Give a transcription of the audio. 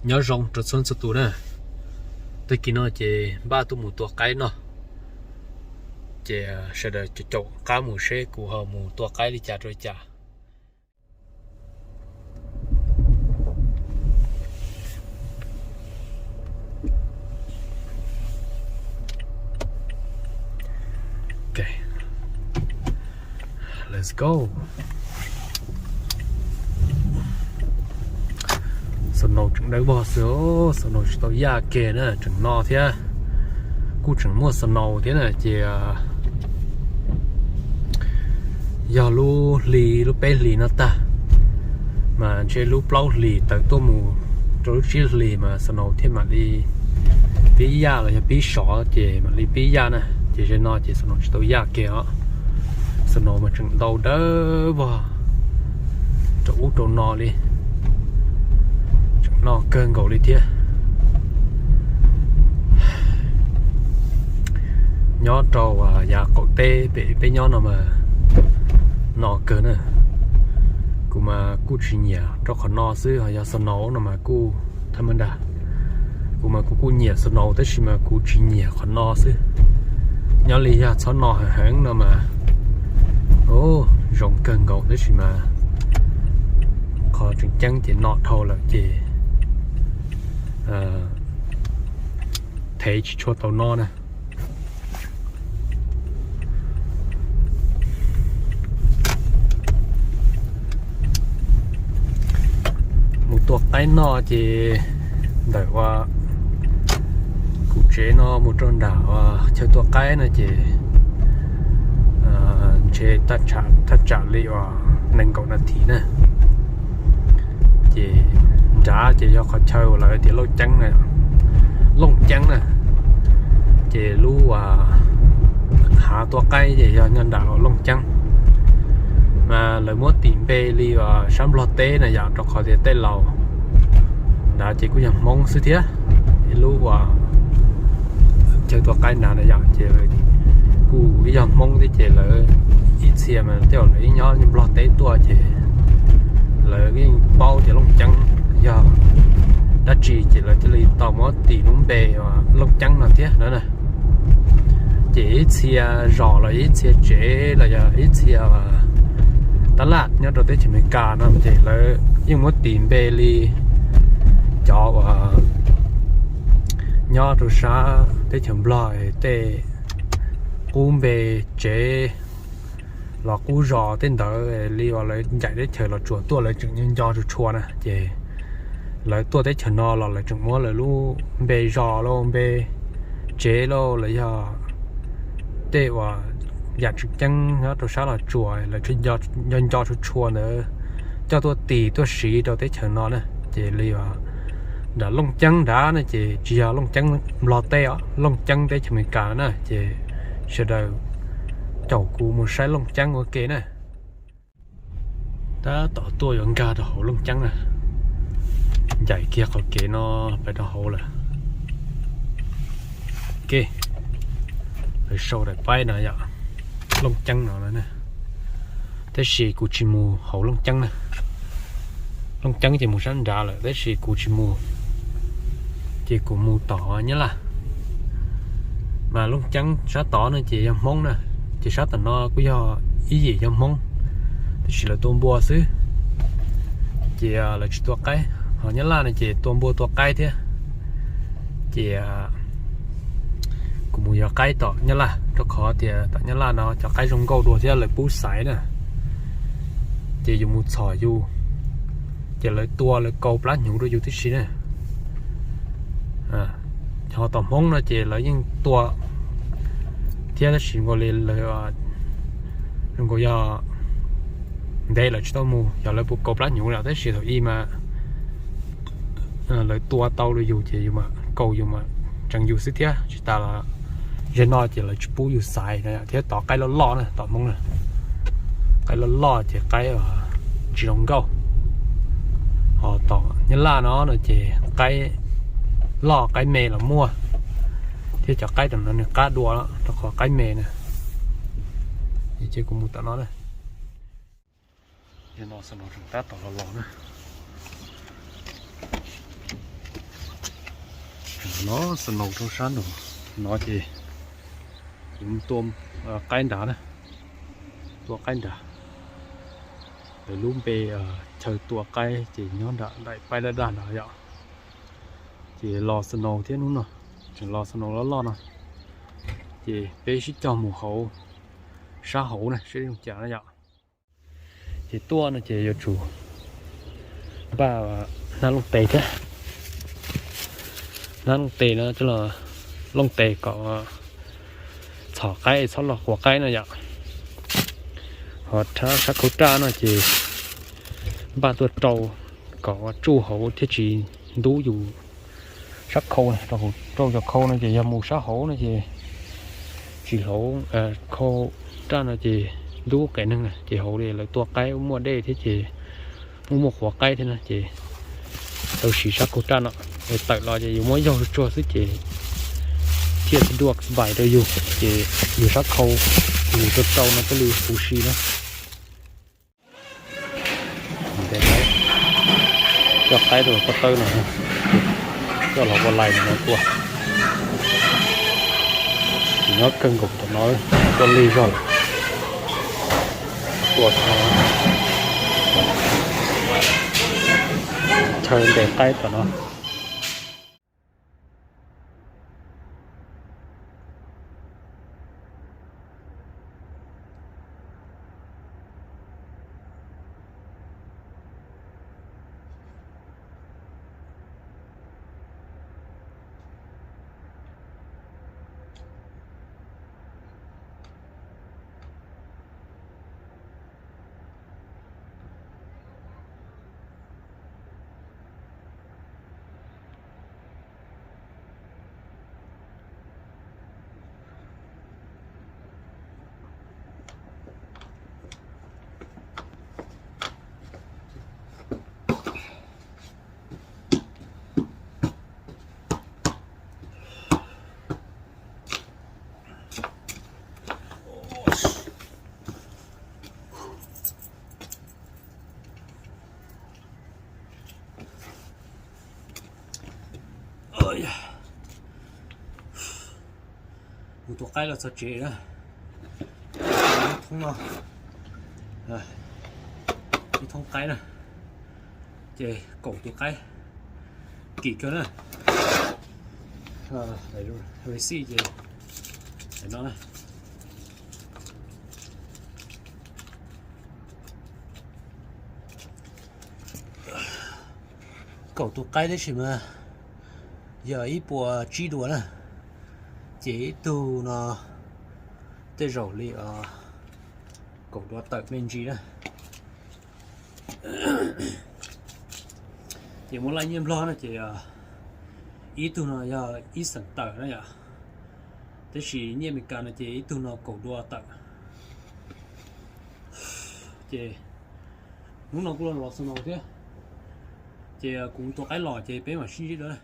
Nyob zoo rau txhua txhua tus na. Tag kis no ces npaj tuaj mus tua qaib no, ces sawv daws caum qab mus seb kuv ho mus tua qaib li cas rau li cas. Let's go. Snow tseem dawb vog xwb, snow tsis tau yaj kiag na, tseem no thiab. Kuj tseem muaj snow thiab na ces yog lub hli, lub peb hlis no tag, mas ntshe lub plaub hlis tawm tuaj mus rau lub tsib hlis mas snow thiaj mam li pib yaj los yog pib sov ces mam li pib yaj na. Ces zaum no ces snow tsis tau yaj kiag os. Snow mas tseem ntau dawb vog rau ub rau no li, tseem no kawg nkaus li thiab. Nyob rau yav qaum teb pem peb nyob no mas no kawg na. Kuv mas kuj tsis nyiam rau qhov no xwb, ho yog snow no mas kuj thaj ma nra. Kuv mas kuv kuj nyiam snow tab sis mas kuv tsis nyiam qhov no xwb. Nyob li yog txhob no heev heev no mas zoo kawg nkaus tab sis mas qhov tseem ceeb ces no dhau lawm ces thev tsis tshua tau no na. Mus tua qaib no ces ntawm ua kuv tsev no mus rau nram ua chaw tua qaib no ces ntshe thaj tsam li ua nees nkaum nas this na. Ces nrad ces yog qhov chaw uas lawv tias Looj Ceeb na, Looj Ceeb na. Ces lub hav tua qaib ces yog nyob nram Looj Ceeb. Mas lawv muab tis npe li sab Nplog teb na yom, rau qhov tias tej laus nrad ces kuj yog Hmoob xwb thiab. Ib lub ua chaw tua qaib nrad na yom, ces kuj ib yog Hmoob thiab ces lawv ib txhia mas tej zaum lawv ib nyob Nplog teb tuaj ces lawv yeej paub tias Looj Ceeb yog dab tsi ces lawv thiaj li tau muab tis lub npe Looj Ceeb no thiab na. Ces ib txhia zos los ib txhia tsev los yog ib txhia tab laj nyob rau teb chaws Amelikas no ces lawv yeej muab tis npe li cov uas nyob rau sab teb chaws Nplog tej qub npe tsev los qub zos tej ntawd li uas lawv ncaim teb chaws Los Tsuas tuaj lawv tseem nco tshua tshua na ces lawv tuaj teb chaws no los lawv tseem muab lawv lub npe zos lauj, npe tsev lauj, los yog tej uas yam tseem ceeb nyob rau sab Los Tsuas lawv nco nco tshua tshua ntawd coj tuaj tis tuaj siv rau teb chaws no na. Ces li nram Looj Ceeb nrad na ces tsis yog Looj Ceeb Nplog teb os, Looj Ceeb teb chaws Amelikas na ces sawv daws caum kuv mus saib Looj Ceeb ua ke na. Tab tom tuaj yuav nkag rau hauv Looj Ceeb na, ncaim kiag qhov kev no pais rau hauv lawm. Ke, pais sau daim paib no yom, Looj Ceeb no na. Tab sis kuv tsis mus hauv Looj Ceeb na. Looj Ceeb ces mus sab nrad lawm tab sis kuv tsis mus, ces kuv mus tom Nyab Laj. Mas Looj Ceeb sab tod no ces yog Hmoob na, ces sab tom no kuj yog ib yim yog Hmoob, tab sis lawv tua npua xwb, ces lawv tsis tua qaib. Ho Nyab Laj no ces tua npua tua qaib thiab. Ces kuv mus yog qaib tom Nyab Laj rau qhov tias tom Nyab Laj no cov qaib zoo nkauj dua thiab lawv pub xaiv na, ces yus mus txhom yus, ces lawv tua lawv kaus plab hnyuv rau yus tib si na. Ho tom Hmoob no ces lawv yeej tua thiab tab sis nkaus li lawv, nkaus yog ntev lawv tsis tau mus, yog lawv puas kaus plab hnyuv lawm tab sis thaum ub mas lawv tua tau rau yus ces yus mam kaus yus mam tseev yus xwb thiab tsis tas los, zaum no ces lawv tsis pub yus xaiv thiab. Tom qaib loj loj na, tom Hmoob na, qaib loj loj ces qaib tsis zoo nkauj. Ho tom Nyab Laj no no ces qaib loj qaib me los muaj, thiab cov qaib tom no nws qab dua rau qhov qaib me na. Ces kuv mus tom no na. Yog no xav no tseem tab tom los los na. No snow rau sab nraum no ces kuv tua qaib nrad na, tua qaib nrad. Lawv lub npe chaw tua qaib ces nyob nram daim paib daj daj nrad yom. Ces los snow thiab hnub no, los snow loj loj no, ces peb sib cog mus hauv, sab hauv na seb zoo cas na yom. Ces tuaj no ces yuav tsum npaj hnab looj tes thiab, hnab looj tes no coj los looj tes kom txhom qaib txhob los quav qaib no yom. Ho sab khau raj no ces npaj tuaj rau kom tsuj hauv thiaj tsis ntub yus sab khau. Rau cov khau no ces yog mus sab hauv no ces tsis hlauv, khau raj no ces ntub qias neeg na, ces hauv li lawv tua qaib muaj dej thiab ces muaj muaj quav qaib thiab no ces tau siv sab khau raj no. Tawm los ces yus muab yaug tsuag xwb ces thiaj duaj vais rau yus, ces yus sab khau yus rau rau no thiaj li huv si na. Coj qaib rau ko taw no, coj los ua lais no tua. Nyob kawg nkaus tom no, tuaj lig zog lawm. Tua chaw ntes qaib tom no. Mus tua qaib los txog tsev na. Thoob no, ib thoob qaib na, ces kaum tus qaib, kim kawg na. Receipt ces no na. Kaum tus qaib tab sis mas yog ib puas tsib duas na, ces ib tug no tej zaum li kaum duas tawm me ntsis na. Ces muab laij nyiaj Nplog no ces ib tug no yog ib xeem tawm na yom, tab sis nyiaj Amelikas no ces ib tug no kaum duas tawm. Ces hnub no kuj los snow thiab, ces kuv tua qaib los ces peb mam sib ntsib dua.